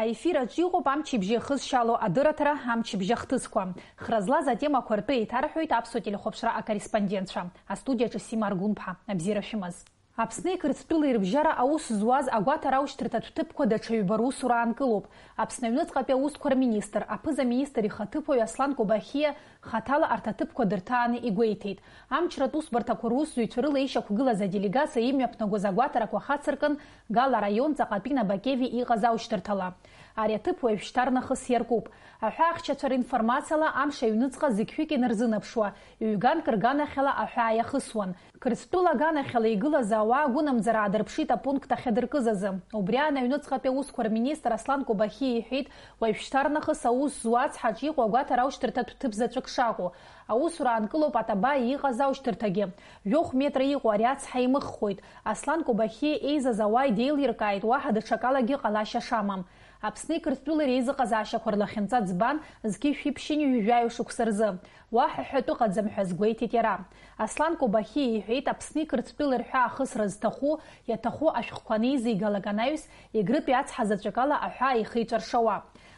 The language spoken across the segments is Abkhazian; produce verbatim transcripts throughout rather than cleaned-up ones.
Аефир аҿы иҟоуп амчыбжьа ихызшьало адырраҭара «Амчыбжь ахҭысқәа». Хра злаз атемақәа ртәы еиҭарҳәоит аԥсуа телехәаԥшра акорреспондентцәа. Астудиаҿы Сима Аргәынԥҳа. Абзиара шәымаз. Аԥсни Қырҭтәылеи рыбжьара аус зуаз агәаҭара аушьҭырҭатә ҭыԥқәа даҽа ҩба русура аанкылоуп. Аԥсны аҩныҵҟатәи аусқәа рминистр, аԥыза-министр ихаҭыԥуаҩ Аслан Кобахиа хаҭала арҭ аҭыԥқәа дырҭааны игәеиҭеит. Амчратә усбарҭақәа русзуҩцәа рыла ишьақәгылаз аделегациа имҩаԥнагоз агәаҭарақәа хацыркын, Гала араион ҵаҟатәи Набакеви иҟаз аушьҭырҭала. Ари аҭыԥ уажәшьҭарнахыс иаркуп. Аҳәаахьчацәа ринформациала, амш аҩныҵҟа зықьҩык инарзынаԥшуа, ҩганк рганахьала аҳәаа иахысуан. Қырҭтәыла аганахьала игылаз ауаа гәынамӡара аадырԥшит апункт ахьадыркыз азы. Убри аан аҩныҵҟатәи аусқәа рминистр Аслан Кобахьиа иҳәеит, уажәшьҭарнахыс аус зуа ацҳаҿ иҟоу агәаҭара аушьҭырҭатә ҭыԥ заҵәык шакәу. Аусура аанкылоуп атаба иҟаз аушьҭырҭагьы. Жәохә метра иҟоу ари ацҳа имыххоит. Аслан Кобахьиа еизаз ауаа идеилиркааит, уаҳа даҽакалагьы ҟалашьа шамам. Аԥсни Қырҭтәылеи реизыҟазаашьақәа рлахьынҵа ӡбан, зқьи жәшәи ԥшьынҩажәи жәаҩа шықәса рзы. Уаҳа ҳәатә ыҟаӡам ҳәа азгәеиҭеит иара. Аслан Кобахьиа иҳәеит, Аԥсни Қырҭтәылеи рҳәаа ахысра зҭаху, иаҭаху ашәҟәқәа анеизигалак анаҩс, Егрытәи ацҳа заҵәык ала аҳәаа ихы иҿаршауа.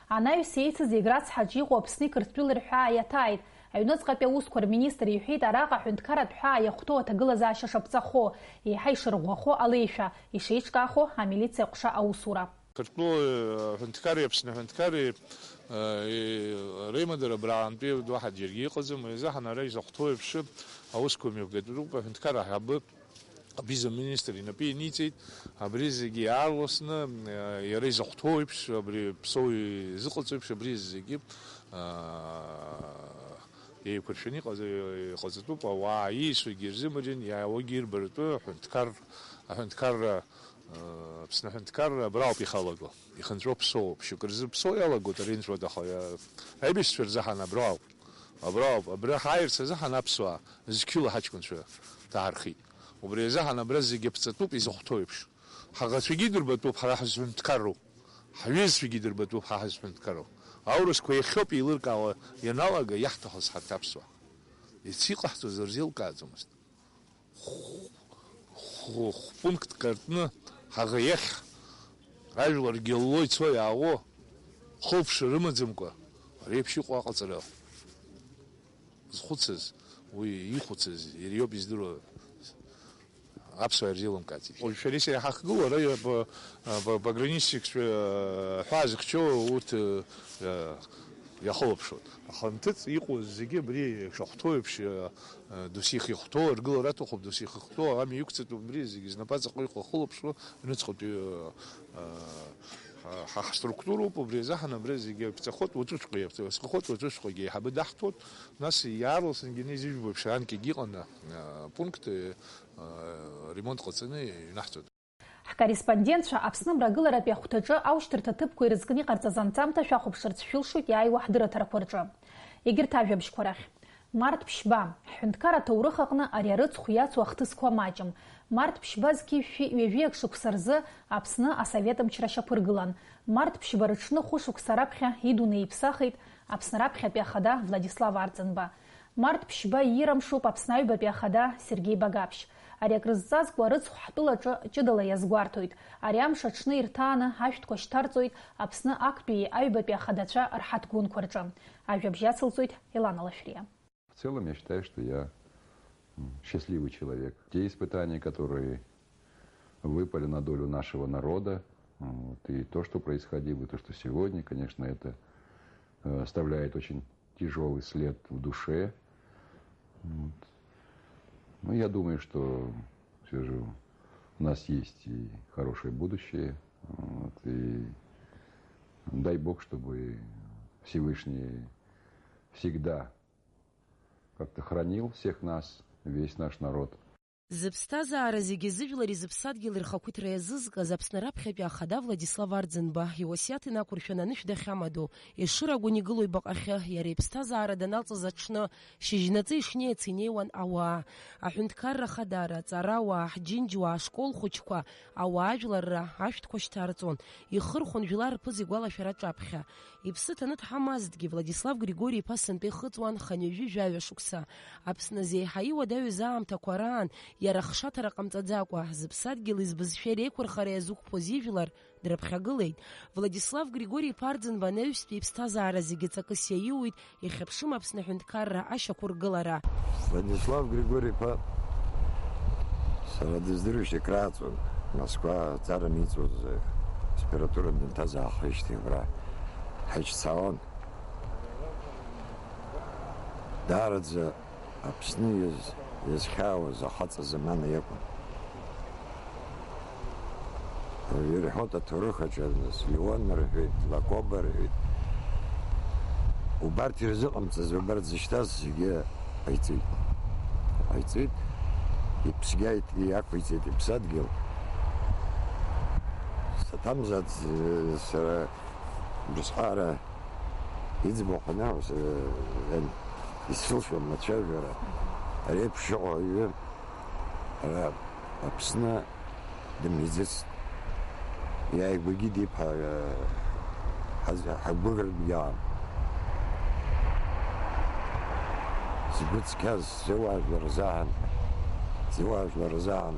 Анаҩс еицыз Егра ацҳаҿ иҟоу Аԥсни Қырҭтәылеи рҳәаа иаҭааит. Аҩныҵҟатәи аусқәа рминистр иҳәеит, араҟа аҳәынҭқарратә ҳәаа иахәҭоу аҭагылазаашьа шаԥҵахо, еиҳа ишырӷәӷәахо алеишәа, ишеиҿкаахо амилициа аҟәша аусура. Қырҭтәылоу аҳәынҭқарреи Аԥсны аҳәынҭқарреи, э, реимадара абраантәи уаҳа џьаргьы иҟаӡам, уи азыҳәан ара изахәҭоу еиԥш аусқәа мҩаԥгатәуп, аҳәынҭқарра аиҳабы аԥыза-министр инапы ианиҵеит, абри зегьы иаарласны, э, иара изахәҭоу еиԥш, абри Ԥсоу изыҟаҵо еиԥш, абри зегьы, э, еиқәыршәаны иҟаз-, иҟаҵатәуп, ауаа ииасуагьы ирзымариан, иаауагьы ирбаратәы аҳәынҭқар-, аҳәынҭқарра, э, Аԥсны аҳәынҭқарра абра ауп ихалаго, ихынҵәо Ԥсоу, ԥшьҩык рзы Ԥсоу иалагоит аринҵәа, аха, э, аибашьцәа рзыҳәан абра ауп. Абра ауп, абра ҳааирц азыҳәан аԥсуаа зқьыла ҳаҷкәынцәа ҭаҳархеит. Убри азыҳәан абра зегьы ԥҵатәуп изыхәҭоу еиԥш. Ҳаӷацәагьы идырбатәуп ҳара ҳзҳәынҭқарроу, ҳҩызцәагьы идырбатәуп ҳа ҳзҳәынҭқарроу. Аурысқәа иахьоуп еилыркаауа ианалага иаҳҭахыз ҳарҭ аԥсуаа. Иацы иҟаҳҵоз рзеилкааӡомызт. Хә-, хә-, хә-пунктк артны ҳаӷа иахь ажәлар гьалло ицо иаауо, хылԥшра рымаӡамкәа, ари еиԥш иҟоу аҟаҵара зхәыцыз, уи ихәыцыз иара иоуп издыруа, аԥсуаа ирзеилымкааӡеит. Уажә шәареи сареи ҳахгылоу ара ба-, ба-, пограничникцәа ҳәаа зыхьчо урҭ, э, иахылаԥшуан. Аха анҭыҵ иҟоу зегьы абри ишахәҭоу еиԥш, э, э, досих ихәҭоу, аргылара аҭахуп, досих ихәҭоу, амҩа иқәҵатәуп, абри зегьы знапы аҵаҟа иҟоу ахылаԥшуа, рыцҟатәи, э, э, ҳа, ҳа ҳструктуроуп, убри азыҳәан абри зегьы иаԥҵахоит, уаҵәыҵәҟьа иаԥҵахоит, уаҵәыҵәҟьагьы аиҳабы даҳҭоит, нас иаарласынгьы ианеизыжәбо еиԥш анкьагьы иҟаны, э, пункт, э, э, ремонт ҟаҵаны иҩнаҳҵоит. Ҳкорреспондентцәа Аԥсны Мрагыларатәи ахәҭаҿы аушьҭырҭа ҭыԥқәа ирызкны иҟарҵаз анҵамҭа шәахәаԥшырц шәылшоит иааиуа ҳдырраҭарақәа рҿы. Егьырҭ ажәабжьқәа рахь. Март ԥшьба. Ҳҳәынҭқар аҭоурых аҟны ари арыцхә иацу ахҭысқәа маҷым. Март ԥшьба зқьи жәшәи ҩажәиак шықәса рзы Аԥсны асовет мчра шьақәыргылан. Март ԥшьба рыҽны хәышықәса раԥхьа идунеи иԥсахит Аԥсны раԥхьатәи ахада Владислав Арӡынба. Март ԥшьба иирамшуп Аԥсны аҩбатәи ахада Сергеи Багаԥшь. Ари акрызҵазкуа арыцхә ҳтәылаҿы ҷыдала иазгәарҭоит. Ари амш аҽны ирҭааны ашәҭқәа шьҭарҵоит Аԥсны актәии аҩбатәи ахадацәа рҳаҭгәынқәа рҿы. Ажәабжь ацылҵоит Елана Лашәриа. В целом, я считаю, что я, м, счастливый человек. Те испытания, которые выпали на долю нашего народа, м, вот, и то, что происходило, и то, что сегодня, конечно, это, э, оставляет очень тяжёлый след в душе. Вот. Но я думаю, что всё же у нас есть и хорошее будущее. Вот, и дай Бог, чтобы Всевышний всегда как-то хранил всех нас, весь наш народ. Зыԥсҭазаара зегьы зыжәлари зыԥсадгьыли рхақәиҭра иазызкыз Аԥсны раԥхьатәи ахада Владислав Арӡынба иуасиаҭ инақәыршәаны анышә дахьамадоу, Ешыра Гәынигылои баҟахьы иара иԥсҭазаара даналҵыз аҽны, шьыжьнаҵы ишнеиц инеиуан ауаа. Аҳәынҭқарра Ахадара, аҵарауаа, ҳџьынџьуаа, ашкол хәыҷқәа, ауаажәларра ашәҭқәа шьҭарҵон, ихырхәон жәлар рԥыза игәалашәара аҿаԥхьа. Иԥсы ҭаны дҳамазҭгьы, Владислав Григори-иԥа сынтәа ихыҵуан хынҩажәи жәаҩа шықәса. Аԥсны азы еиҳа иуадаҩыз аамҭақәа раан Иара ахшаҭара ҟамҵаӡакәа, зыԥсадгьыли збызшәеи реиқәырхара иазықәԥоз ижәлар дрыԥхьагылеит. Владислав Григори-иԥа Арӡынба анаҩстәи иԥсҭазаара зегьы ҵакыс иаиуит ихьыԥшым Аԥсны аҳәынҭқарра ашьақәыргылара. Владислав Григори-иԥа сара дыздыруашәа крааҵуан, Москва аҵара миҵуаз аспирантура дынҭазаахижьҭеи абра ҳаиццаауан. Даараӡа Аԥсны иаз-, иазхьаауаз ахаҵа замана иакәын. Ирҳәоит аҭоурых аҿы, нас, Леон рҳәеит, Лакоба рҳәеит. Убарҭ ирзыҟамҵаз, убарҭ зышьҭаз зегьы ҟаиҵеит. Ҟаиҵеит, иԥсгьаит, иақәиҵеит иԥсадгьыл. Саҭамзац, сара убасҟара Иӡбахә анакәыз, э, исылшом ацәажәара. Ари еиԥш иҟоу аҩы, ара Аԥсны дымиӡыцт. Иааигәагьы диԥа, э, ҳаз-, ҳагәыӷыртә иаам. Згәы цқьаз, зыуаажәлар рзаҳан, зыуаажәлар рзаҳан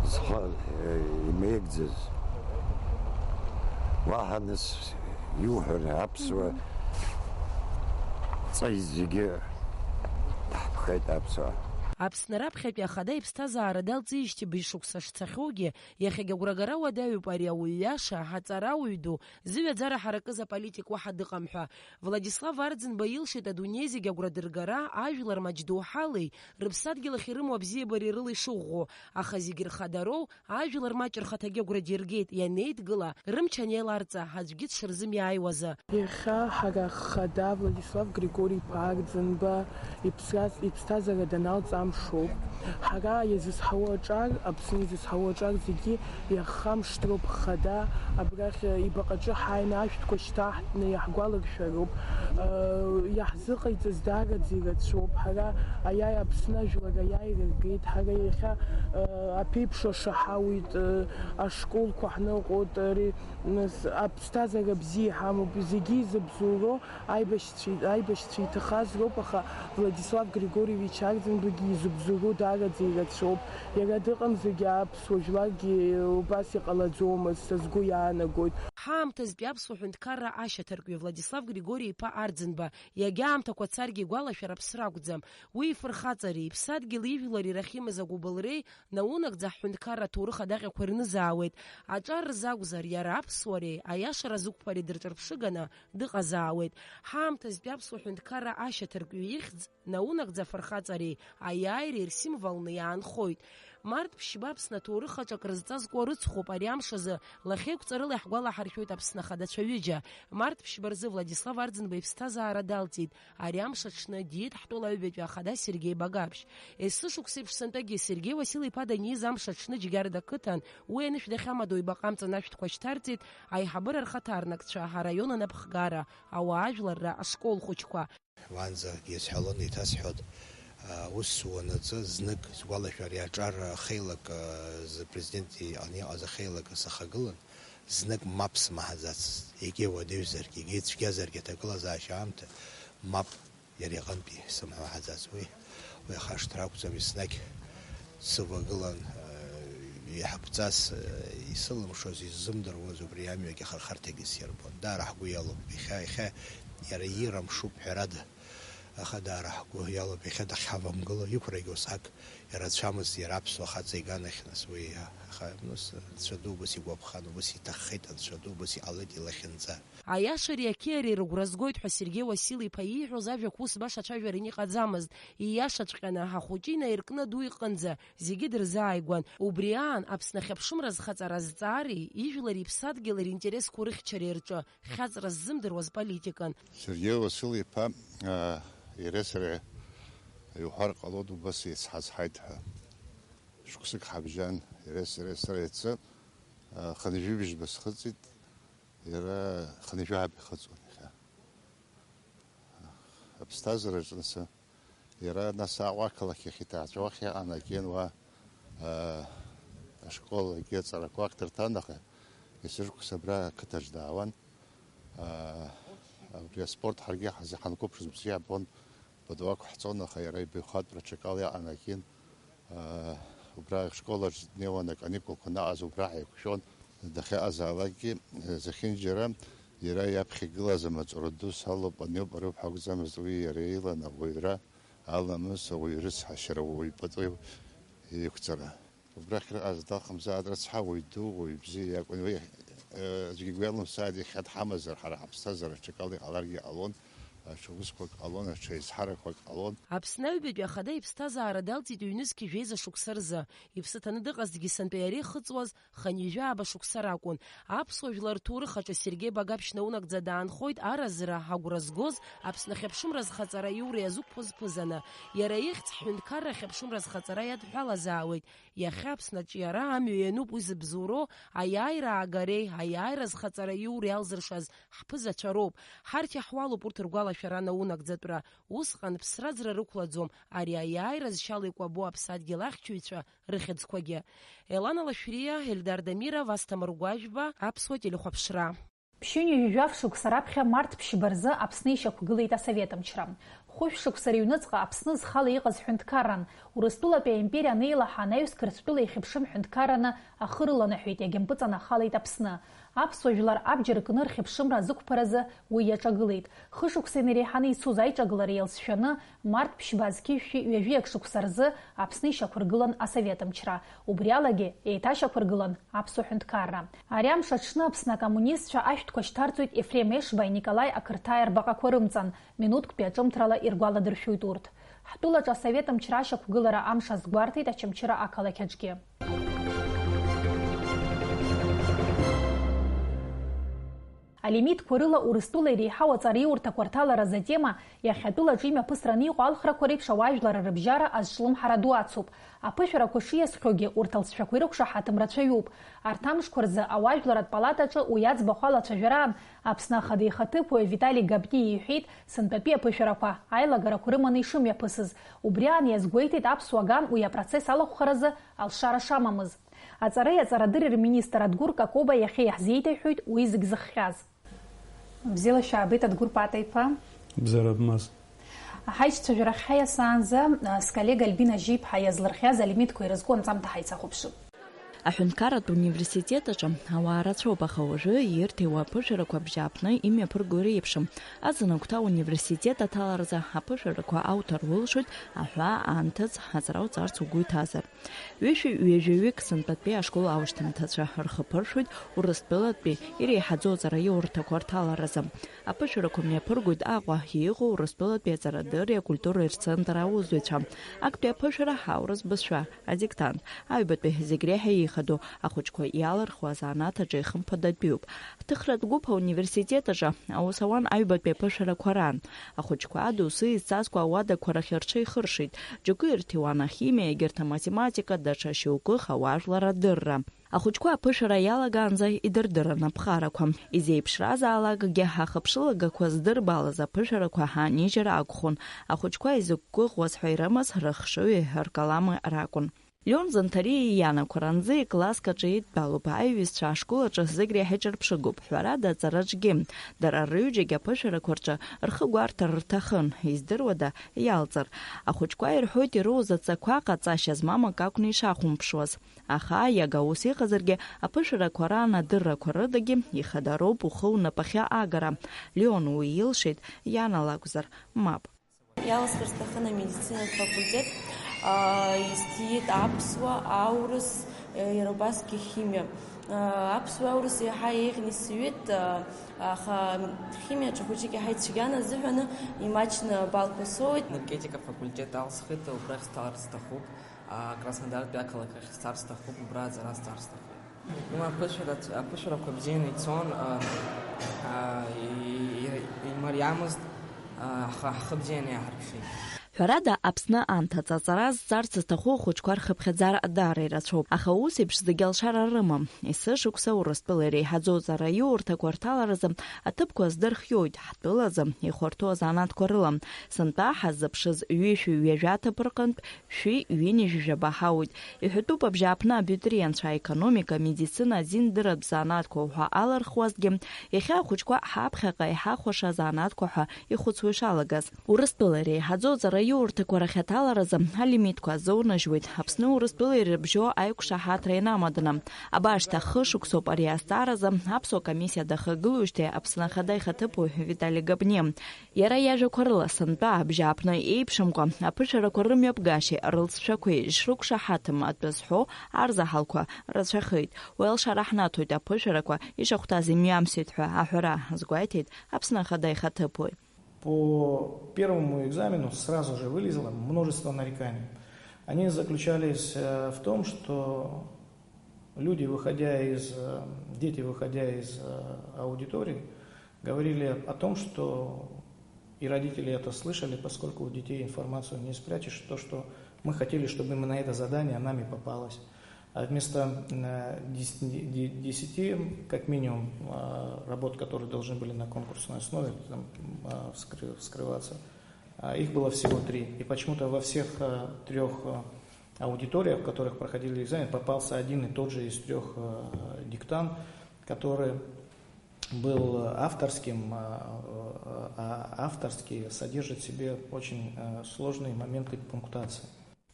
зхы, э, имеигӡаз. Уаҳа нас Иуҳәар, аԥсуа ҵаҩ зегьы даҳԥхеит аԥсуаа. Аԥсны раԥхьатәи ахада иԥсҭазаара далҵижьҭеи быжь шықәса шцахьоугьы, иахьагь агәрагара уадаҩуп ари ауаҩ иаша, аҵарауаҩ ду, зыҩаӡара ҳаракыз аполитик уаҳа дыҟам ҳәа. Владислав Арӡынба илшеит адунеи зегь агәра дыргара, ажәлар маҷ доуҳалеи, рыԥсадгьыл ахь ирымоу абзиабареи рыла ишыӷәӷәоу, аха зегь рхадароу, ажәлар маҷ рхаҭагьы агәра диргеит, ианеидгыла, рымч анеиларҵа, аӡәгьы дшырзымиааиуазы. Иахьа ҳара ҳхада Владислав Григори-иԥа Арӡынба иԥсраз-, иԥсҭазаара даналҵ амшоуп. Ҳара иазызҳауа аҿар, Аԥсны изызҳауа аҿар зегьы иаха мшдроуп ҳхада, абрахь ибаҟаҿы ҳааины ашәҭқәа шьҭаҳтәны иаҳгәаларшәароуп, э, иаҳзыҟаиҵаз даараӡа ирацәоуп. Ҳара аиааи Аԥсны ажәлар аиааира ргеит, ҳара иахьа, э, аԥеиԥш ашаҳауеит, э, ашколқәа ҳныҟәоит, ари, нас, аԥсҭазаара бзиа иҳамоуп, зегьы изыбзоуроу аибашьцәа, аибашьцәа иҭахаз роуп, аха Владислав Григорьевич Арӡынбагьы изыбзоуроу даараӡа ирацәоуп. Иара дыҟамзаргьы аԥсуа жәларгьы убас иҟалаӡомызт, са сгәы иаанагоит. Ҳаамҭазтәи аԥсуа ҳәынҭқарра ашьаҭаркҩы Владислав Григори-иԥа Арӡынба, иагьа аамҭақәа царгьы игәалашәар аԥсра акәӡам. Уи ифырхаҵареи, иԥсадгьыли ижәлари рахь имаз агәыбылреи наунагӡа ҳҳәынҭқарра аҭоурых адаҟьақәа ирнызаауеит. Аҿар рзы акәзар, иара аԥсуареи аиашара зықәԥареи дырҿырԥшыганы дыҟазаауеит. Ҳаамҭазтәи аԥсуа ҳәынҭқарра ашьаҭаркҩы ихьӡ наунагӡа афырхаҵареи аиааиреи рсимволны иаанхоит. Март ԥшьба Аԥсны аҭоурых аҿы акрызҵазкуа рыцхәуп ари амш азы, лахьеиқәҵарыла иаҳгәалаҳаршәоит Аԥсны ахадацәа ҩыџьа. Март ԥшьба рзы Владислав Арӡынба иԥсҭазаара далҵит. Ари амш аҽны диит ҳтәыла аҩбатәи ахада Сергеи Багаԥшь. Есышықәсеиԥш сынтәагьы Сергеи Уасил-иԥа даниз амш аҽны Џьгьарда ақыҭан, уи анышә дахьамадоу ибаҟа амҵан ашәҭқәа шьҭарҵеит аиҳабыра рхаҭарнакцәа, араион анапхгара, ауаажәларра ашкол хәыҷқәа. Уаанӡагьы исҳәалон, еиҭасҳәоит, а, ус уанаҵы, знык сгәалашәар, иаҿар ахеилак, а, зы президент иҟны иҟаз ахеилак сахагылан, знык мап смаҳаӡацызт, егьа уадаҩзаргьы, егьа ицәгьазаргьы аҭагылазаашьа аамҭа, мап, иара иҟынтәи сымҳәаҳаӡац уи, уи ахашҭра акәӡам, еснагь сывагылан, а, иаҳбҵас, а, исылымшоз, иззымдыруаз убри амҩагьы ахырхарҭагьы сирбон. Даара ҳгәы иалоуп, иахьа, иахьа иара иира мшуп, ҳәарада. Аха даара ҳгәы иалоуп, иахьа дахьҳавамгыло, иқәрагьы усак ирацәамызт, иара аԥсуа хаҵа иганахь, нас, уи, аха, нас, Анцәа ду убас игәаԥхан, убас иҭаххеит, Анцәа ду убас иҟалеит илахьынҵа. Аиашареи ақьиареи рыгәра згоит ҳәа Сергеи Уасил-иԥа ииҳәоз ажәақәа ус баша ацәажәаран иҟаӡамызт, ииашаҵәҟьаны, ахәыҷы инаиркны аду иҟынӡа, зегьы дырзааигәан. Убри аан, Аԥсны ахьыԥшымра азхаҵара азҵаареи, ижәлари иԥсадгьыли ринтересқәа рыхьчареи рҿы хьаҵра ззымдыруаз политикан. Сергеи Уасил-иԥа, аа, иареи сареи иуҳәар ҟалоит, убас еицҳазҳаит ҳәа. Шықәсык ҳабжьан, иареи сареи, сара иацы, аа, хынҩажәи быжьба схыҵит, иара хынҩажәи ааба ихыҵуан иахьа. Аԥсҭазаараҿы нас иара нас Аҟәа ақалақь ахь иҭаацәа уахь иаанагеит уа, аа, ашкол егьи аҵарақәа ахь дырҭан, аха есышықәса абра ақыҭаҿ даауан. Аа, абри аспорт ҳаргьы ҳаз-, ҳанқәыԥшыз бзиа ҳбон, пату ақәҳҵон, аха иара ибаҩхатәра аҽакала иаанагеит. Убра ашкол аҿы днеиуан, аканикулқәа наҟаз убра ҳаиқәшәон. Дахьыҟазаалакгьы, зехьынџьара иара иаԥхьа игылаз амаҵура ду салоуп, аниоуп, ариоуп ҳәа акәӡамызт, уи иара илан ауаҩра, аламыс, ауаҩы рыцҳашьара, ауаҩ пату иқәҵара. Убрахь рыҟаз далхымзааит, рыцҳа, уаҩ ду, уаҩ бзиа иакәын. Уи, э, аӡәгьы игәы иалымсааит, иахьа дҳамазар, ҳара ҳаԥсҭазаара аҽакала иҟаларгьы ҟалон, аҽа усқәак ҟалон, аҽа изҳарақәак ҟалон. Аԥсны аҩбатәи ахада иԥсҭазаара далҵит ҩнызқь жәеиза шықәса рзы. Иԥсы ҭаны дыҟазҭгьы сынтәа иара ихыҵуаз хынҩажәи ааба шықәса ракәын. Аԥсуа жәлар рҭоурых аҿы Сергеи Багаԥшь наунагӡа даанхоит аразра агәра згоз Аԥсны ахьыԥшымра зхаҵара иура иазықәԥоз ԥызаны. Иара ихьӡ ҳҳәынҭқарра ахьыԥшымра зхаҵара иадҳәалазаауеит. Иахьа Аԥсны аҿиара амҩа иануп уи зыбзоуроу аиааира аагареи аиааира зхаҵара иура иалзыршаз ҳԥызацәа роуп. Ҳарҭ иаҳуалуп урҭ ргәалашәара наунагӡатәра. Усҟан ԥсра-ӡра рықәлаӡом ари аиааира зшьала икәабо аԥсадгьыл ахьчаҩцәа рыхьӡқәагьы. Елана Лашәриа, Ельдар Дамиров, Асҭамыр Гәажәба, Аԥсуа телехәаԥшра. Ԥшьынҩажәи жәаф шықәса раԥхьа март ԥшьба рзы Аԥсны ишьақәгылеит асовет мчра. Хәышә шықәса рыҩныҵҟа Аԥсны зхала иҟаз ҳәынҭқарран, Урыстәылатәи аимпериа анеилаҳа анаҩс Қырҭтәыла ихьыԥшым ҳәынҭқарраны ахы рыланаҳәеит, иагьымпыҵанахалеит Аԥсны. Аԥсуа жәлар абџьар кны рхьыԥшымра азықәԥаразы уи иаҿагылеит. Хышықәса инареиҳаны ицоз аиҿагылара иалҵшәаны, март ԥшьба зқьи жәшәи ҩажәи акы шықәса рзы Аԥсны ишьақәыргылан асовет мчра. Убри алагьы еиҭашьақәыргылан аԥсуа ҳәынҭқарра. Ари амш аҽны Аԥсны акоммунистцәа ашәҭқәа шьҭарҵоит Ефрем Ешбаи Николаи Ақырҭаи рбаҟақәа рымҵан, минуҭктәи аҿымҭрала иргәаладыршәоит урҭ. Ҳтәылаҿы асовет мчра ашьақәгылара амш азгәарҭеит Очамчыра ақалақь аҿгьы. Алимитқәа рыла Урыстәыла иреиҳау аҵараиурҭақәа рҭаларазы атема иахьатәылаҿы имҩаԥысраны иҟоу алхрақәа реиԥш ауаажәлар рыбжьара азҿлымҳара ду ацуп. Аԥышәарақәа шиасхьоугьы, урҭ алҵшәақәа ирықәшаҳаҭым рацәаҩуп. Арҭ амшқәа рзы ауаажәларатә палатаҿы уи аӡбахә алацәажәараан, Аԥсны ахада ихаҭыԥуаҩ Витали Габти иҳәеит, сынтәатәи аԥышәарақәа аилагарақәа рыманы ишымҩаԥысыз. Убри аан иазгәеиҭеит аԥсуа ган уи апроцесс алахәхаразы алшара шамамыз. Аҵареи аҵарадырреи рминистр Адгәыр Какоба иахьа иаҳзеиҭаҳәоит уи зегь зыхҟьаз. Бзиала шәаабеит, Адгәыр Пата-иԥа. Бзиара бымаз. Ҳаицәажәарахь ҳаиасаанӡа, а, сколлега Альбина Жьиԥҳа иазлырхиаз алимитқәа ирызку анҵамҭа ҳаицахәаԥшып. Аҳәынҭқарратә университет аҿы ауаа рацәоуп, аха уажәы ирҭиуа аԥышәарақәа абжьааԥны имҩаԥырго иреиԥшым. Аӡын агәҭа университет аҭаларазы аԥышәарақәа ауҭар улшоит, аҳәаа анҭыҵ, аҵара уҵарц угәы иҭазар. Ҩышәи ҩажәаҩык сынтәатәи ашкол аушьҭымҭацәа рхы ԥыршәоит Урыстәылатәи иреиҳаӡоу аҵараиурҭақәа рҭаларазы. Аԥышәарақәа мҩаԥыргоит Аҟәа иҟоу Урыстәылатәи аҵарадырреи акультуреи рцентр аусзуҩцәа. Актәи аԥышәара аурыс бызшәа, адиктант, аҩбатәи зегь реиҳа еиҳадоу ахәыҷқәа иалырхуа азанааҭ аҿы ихымԥадатәиуп. Ҳҭыхратә гәыԥ ауниверситет аҿы аус ауан аҩбатәи аԥышәарақәа раан. Ахәыҷқәа адоусы изцазкуа ауадақәа рахь рҽеихыршеит. Џьоукы ирҭиуан ахимиа, егьырҭ аматематика, даҽа шьоукых ауаажәлар адырра. Ахәыҷқәа аԥышәара иалагаанӡа идырдыран аԥҟарақәа. Изеиԥшразаалакгьы ахыԥшылагақәа здырбалаз аԥышәарақәа анижьыр акәхон. Ахәыҷқәа изықәгәыӷуаз ҳәа ирымаз рыхшыҩи ркалами ракәын. Леон Занҭариа ианақәа ранӡы икласск аҿы идтәалоуп, аиҩызцәа ашкол аҿы зегь реиҳа иҿырԥшыгоуп, ҳәарада, аҵараҿгьы. Дара рҩыџьагь аԥышәарақәа рҿы рхы гәарҭар рҭахын, издыруада, иалҵыр. Ахәыҷқәа ирҳәоит ироуз адҵақәа ҟаҵашьа змам акы акәны ишахәамԥшуаз. Аха, иага ус иҟазаргьы, аԥышәарақәа раан адыррақәа рыдагьы ихадароуп ухы унапахьы агара. Леон уи илшеит, ианалакәзар, мап. Иаласҳәар сҭахын амедицинатә факультет, аа, изҭиит аԥсуа, аурыс, иара убасгьы химиа. Аа, аԥсуа, аурыс иаҳа еиӷьны исыҩит, аа, аха химиаҿы хәыҷык иаҳа ицәгьан азыҳәаны, имаҷны абалқәа соуит. Энергетика факультет алсхит, убрахь сҭалар сҭахуп, аа, Краснодартәи ақалақь ахь сцар сҭахуп, убра аҵара сҵар сҭахуп. Уи аԥышәара, аԥышәарақәа бзианы ицон, а, а, и-, и-, имариамызт, а, ҳхы, ҳхы бзианы иаҳарԥшит. Ҳәарада, Аԥсны анҭыҵ аҵара зҵарц зҭаху ахәыҷқәа рхыԥхьаӡара даара ирацәоуп, аха ус еиԥш зегьы алшара рымам. Есышықәса Урыстәыла иреиҳаӡоу аҵараиурҭақәа рҭаларазы аҭыԥқәа здырхиоит, ҳтәылазы ихәарҭоу азанааҭқәа рыла. Сынтәа ҳаззыԥшыз ҩышәи ҩажәа аҭыԥ рҟынтә шәи ҩынҩажәи жәаба ҳауит. Иҳәатәуп абжьааԥны абитуриентцәа аекономика, амедицина, азиндыратә занааҭқәа уҳәа алырхуазгьы, иахьа ахәыҷқәа ҳаԥхьаҟа иҳахәаша азанааҭқәа ҳәа ихәыцуа ишалагаз. Урыстәыла иреиҳаӡоу аҵара Иурҭақәа рахьаҭаларазы алимитқәа азоунажьуеит, Аԥсны Урыстәылеи ирыбжьоу аиқәшаҳаҭра ианамаданы. Абаршьҭа хышықәсоуп ари азҵааразы аԥсуа комиссиа дахагылоижьҭеи Аԥсны Ахада ихаҭыԥуаҩ Витали Габниа. Иара иажәақәа рыла, сынтәа абжьааԥны еиԥшымкәа аԥышәарақәа рымҩаԥгашьеи рылҵшәақәеи шрықәшаҳаҭым атәы зҳәо арзаҳалқәа рацәахеит. Уи алшара ҳнаҭоит аԥышәарақәа ишахәҭаз имҩамсит ҳәа аҳәара азгәеиҭеит Аԥсны Ахада ихаҭыԥуаҩ. По первому экзамену сразу же вылезло множество нареканий. Они заключались, э, в том, что люди, выходя из, э, дети, выходя из, э, аудитории, говорили о том, что и родители это слышали, поскольку у детей информацию не спрячешь, то, что мы хотели, чтобы именно это задание нами попалось. А вместо, э, дес-, де-, де-, десяти, как минимум, э, работ, которые должны были на конкурсной основе там, э, вскры-, вскрываться, а, их было всего три. И почему-то во всех, э, трёх, э, аудиториях, в которых проходили экзамен, попался один и тот же из трёх, э, диктант, который был авторским, а, а, авторский, содержит в себе очень, э, сложные моменты пунктуации.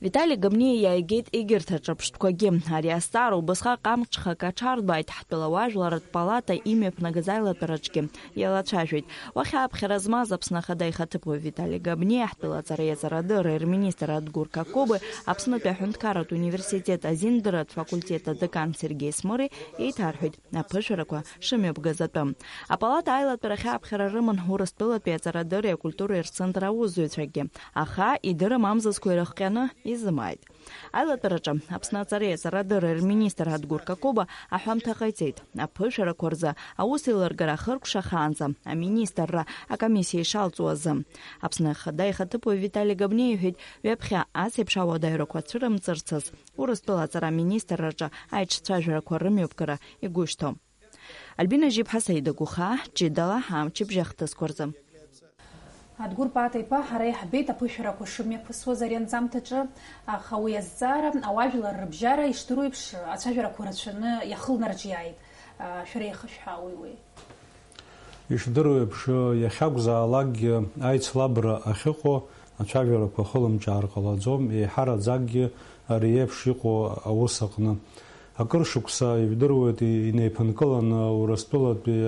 Витали Габниа иааигеит егьырҭ аҿырԥштәқәагьы. Ари азҵаара убасҟак амҽхак аҽардбааит, ҳтәыла уаажәларратә палата имҩаԥнагаз аилатәараҿгьы иалацәажәеит. Уахь ааԥхьара змаз Аԥсны Ахада ихаҭыԥуаҩ Витали Габниа, ҳтәыла аҵареи аҵарадырреи рминистр Адгәыр Какобеи, Аԥснытәи аҳәынҭқарратә университет азиндырратә факультет адекан Сергеи Смыри еиҭарҳәеит аԥышәарақәа шымҩаԥгаз атәы. Апалата аилатәарахь ааԥхьара рыман Урыстәылатәи аҵарадырреи акультуреи рцентр аусзуҩцәагьы, аха идырым амзызқәа ирыхҟьаны изымааит. Аилатәараҿы Аԥсны аҵареи аҵарадырреи рминистр Адгәыр Какоба аҳәамҭа ҟаиҵеит, аԥышәарақәа рзы аус еилыргара ахыркәшахаанӡа аминистрра акомиссиа ишалҵуа азы. Аԥсны Ахада ихаҭыԥуаҩ Витали Габниа иҳәеит, ҩаԥхьа ас еиԥш ауадаҩрақәа цәырымҵырцаз Урыстәыла аҵара аминистрраҿы аиҿцәажәарақәа рымҩаԥгара игәышьҭо. Альбина Жьиԥҳа, Саида Гәыхаа, ҷыдала амчыбжь ахҭысқәа рзы. Адгәыр Паҭа-иԥа, ҳара иаҳбеит аԥышәарақәа шымҩаԥысуаз ари анҵамҭаҿы, аха уи азҵаара ауаажәлар рыбжьара ишдыру еиԥш ацәажәарақәа рацәаны иахылнарҿиааит. Шәара еихышәҳәаауеи уи? Ишдыру еиԥш, иахьакәзаалакгьы аицлабра ахьыҟоу ацәажәарақәа ахылымҿиаар ҟалаӡом, еиҳараӡакгьы ари еиԥш иҟоу аус аҟны. Акыр шықәса ижәдыруеит инеиԥынкыланы Урыстәылатәи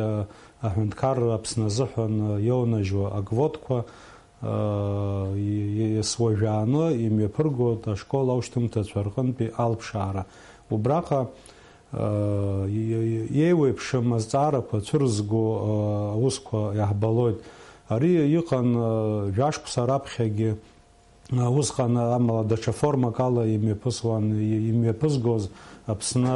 аҳәынҭқарра Аԥсны азыҳәан иоунажьуа аквотқәа, иасуажәааны имҩаԥыргоит ашкол аушьҭымҭацәа рҟынтәи алԥшаара. Убраҟа иеиуеиԥшым азҵаарақәа цәырызго аусқәа иаҳбалоит. Ари иҟан жәашықәса раԥхьагьы, усҟан, амала даҽа формак ала имҩаԥысуан, имҩаԥызгоз Аԥсны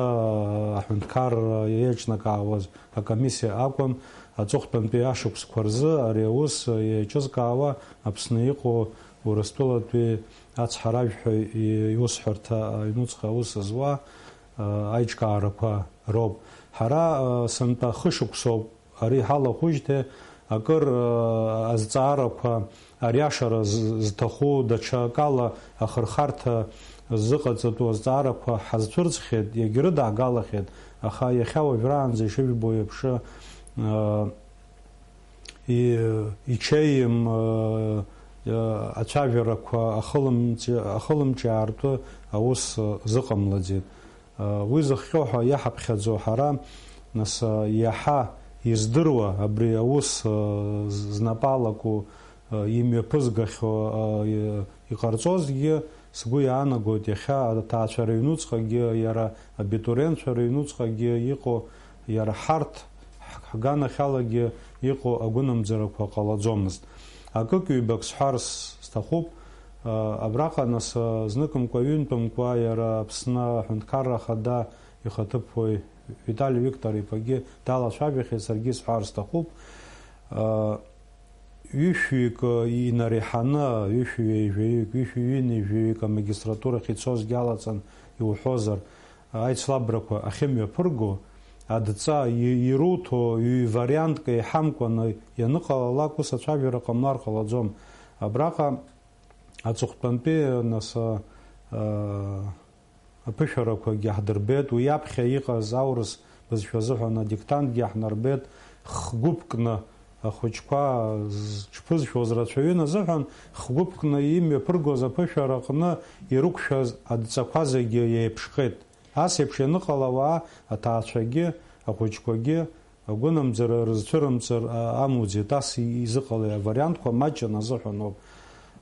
аҳәынҭқарра еиҿнакаауаз акомиссиа акәын. Аҵыхәтәантәи ашықәсқәа рзы ари аус еиҿызкаауа Аԥсны иҟоу Урыстәылатәи ацҳаражәҳәаҩ иусҳәарҭа аҩнуҵҟа аус зуа аиҿкаарақәа роуп. Ҳара сынтәа хышықәсоуп ари ҳалахәыжьҭеи акыр азҵаарақәа, ариашара зҭаху даҽакала ахырхарҭа ззыҟаҵатәу азҵаарақәа ҳазцәырҵхьеит, иагьрыдаагалахьеит, аха иахьа уажәраанӡа ишыжәбо еиԥш, ичеим ацәажәарақәа ахылымҵ-, ахылымҿиаартә аус зыҟамлаӡеит. Уи зыхҟьо ҳәа иаҳаԥхьаӡо ҳара, нас, иаҳа издыруа абри аус знапы алаку имҩаԥызгахьоу иҟарҵозгьы, сгәы иаанагоит, иахьа аҭаацәа рыҩнуҵҟагьы, иара абитуриентцәа рыҩнуҵҟагьы иҟоу, иара ҳарҭ ҳганахьалагьы иҟоу агәынамӡарақәа ҟалаӡомызт. Акык-ҩбак сҳәар сҭахуп. Абраҟа, нас, зныкымкәа-ҩынтәымкәа иара Аԥсны Аҳәынҭқарра Ахада ихаҭыԥуаҩ Витали Виктор-иԥагьы далацәажәахьеит, саргьы исҳәар сҭахуп. Ҩышәҩык инареиҳаны, ҩышәи ҩажәаҩык, ҩышәи ҩынҩажәаҩык амагистратурахь ицозгьы алаҵан иуҳәозар, аицлабрақәа ахьымҩаԥырго, адҵа и-, ируҭо ҩ-вариантк еиҳамкәаны ианыҟалалак, ус ацәажәара ҟамлар ҟалаӡом. Абраҟа аҵыхәтәантәи, нас, а, аԥышәарақәагьы ҳдырбеит, уи аԥхьа иҟаз аурыс бызшәа азыҳәан адиктантгьы ҳнарбеит, хгәыԥкны Ахәыҷқәа зҽԥызшәоз рацәаҩын азыҳәан, хгәыԥкны имҩаԥыргоз аԥышәара аҟны ирықәшәаз адҵақәа зегьы еиԥшхеит. Ас еиԥш ианыҟала ауаа, аҭаацәагьы, ахәыҷқәагьы агәынамӡара рызцәырымҵыр, а, амуӡеит. Ас и-, изыҟалеи? Авариантқәа маҷын азыҳәан ауп.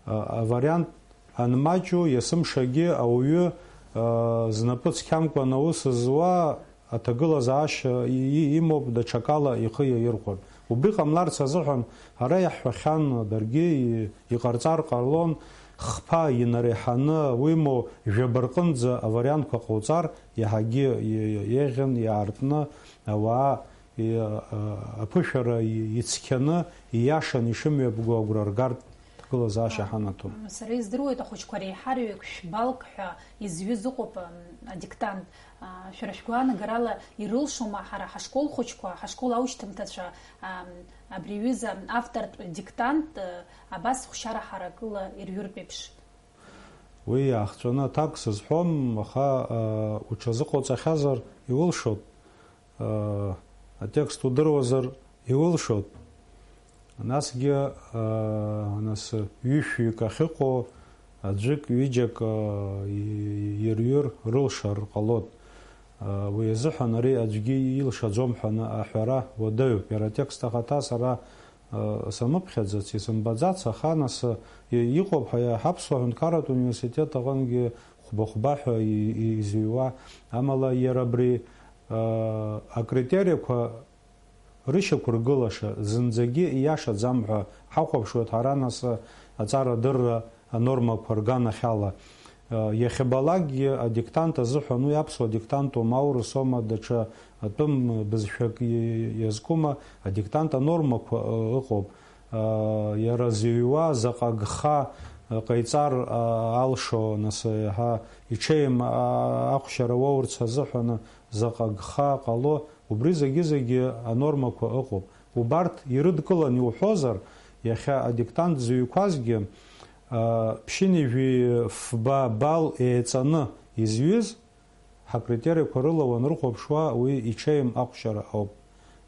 А, авариант анмаҷу, есымшагьы ауаҩы, а, знапы цқьамкәан аус зуа, аҭагылазаашьа и-, и-, имоуп, даҽакала ихы иаирхәартә. Убри ҟамларц азыҳәан ара иаҳҳәахьан, даргьы и-, иҟарҵар ҟалон, хԥа инареиҳаны, уимоу, жәаба рҟынӡа авариантқәа ҟауҵар, иаҳагьы и-, еиӷьын иаартны ауаа и-, а-, аԥышәара и-, ицқьаны, ииашан ишымҩаԥго агәра ргартә ҭагылазаашьа ҳанаҭон. Сара издыруеит, ахәыҷқәа реиҳараҩык шәбалк ҳәа изҩыз ыҟоуп, ам, адиктант. А, шәара шәгәаанагарала ирылшома ҳара ҳашкол хәыҷқәа, ҳашкол аушьҭымҭацәа, ам, абри аҩыза автортә диктант, а, абас хәшьара ҳаракыла ирҩыртә еиԥш? Уи иаахҵәаны аҭак сызҳәом, аха, а, уҽазыҟауҵахьазар иулшоит, а, атекст удыруазар иулшоит. Насгьы, аа, нас ҩышәҩык ахьыҟоу аӡәык, ҩыџьак, аа, и-, ирҩыр, рылшар ҟалоит. Аа, уи азыҳәан ари аӡәгьы илшаӡом ҳәа аны аҳәара уадаҩуп. Иара атекст ахаҭа сара, аа, самыԥхьаӡац, исымбаӡац, аха нас, и-, иҟоуп ҳа-, ҳаԥсуа ҳәынҭқарратә университет аҟынгьы хәба-хәба ҳәа и-, и-, изыҩуа. Амала иара абри, аа, акритериақәа рышьақәыргылаша зынӡагьы ииашаӡам ҳәа ҳахәаԥшуеит ҳара, нас, аҵарадырра анормақәа рганахьала. Иахьабалакгьы адиктант азыҳәан, уи аԥсуа диктантума, аурысома, даҽа атәым бызшәак иазкума, адиктант анормақәа ыҟоуп. Иара зыҩуа заҟа гха ҟаиҵар алшо, нас, иаҳа иҽеим ахәшьара уоурц азыҳәан заҟа гха ҟало, убри зегьы-зегьы анормақәа ыҟоуп. Убарҭ ирыдкылан иуҳәозар, иахьа адиктант зыҩқәазгьы, а, ԥшьынҩажәи фба балл еиҵаны изҩыз, ҳакритериақәа рыла уанрыхәаԥшуа, уи иҽеим ахәшьара ауп.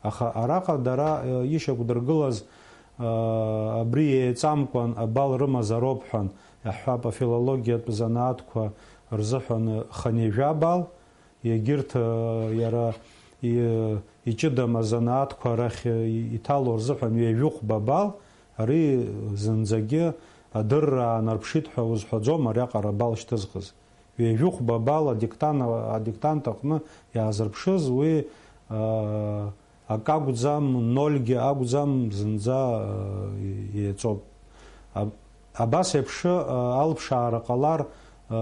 Аха араҟа дара, а, ишьақәдыргылаз, а, абри еиҵамкәан абалл рымазароуп ҳәан иаҳҳәап, афилологиатә занааҭқәа рзыҳәан хынҩажәа балл, егьырҭ, ы, иара и-, иҷыдам азанааҭқәа рахь, ы, и-, иҭало рзыҳәан ҩажәихәба балл, ари зынӡагьы адырра аанарԥшит ҳәа узҳәаӡом, ариаҟара абалл шьҭызхыз. Ҩажәихәба балл адиктан-, адиктант аҟны иаазырԥшыз уи, ы, акы акәӡам, нольгьы акәӡам, зынӡа, ы, еиҵоуп. Аб-, абас еиԥш, ы, алԥшаара ҟалар, ы,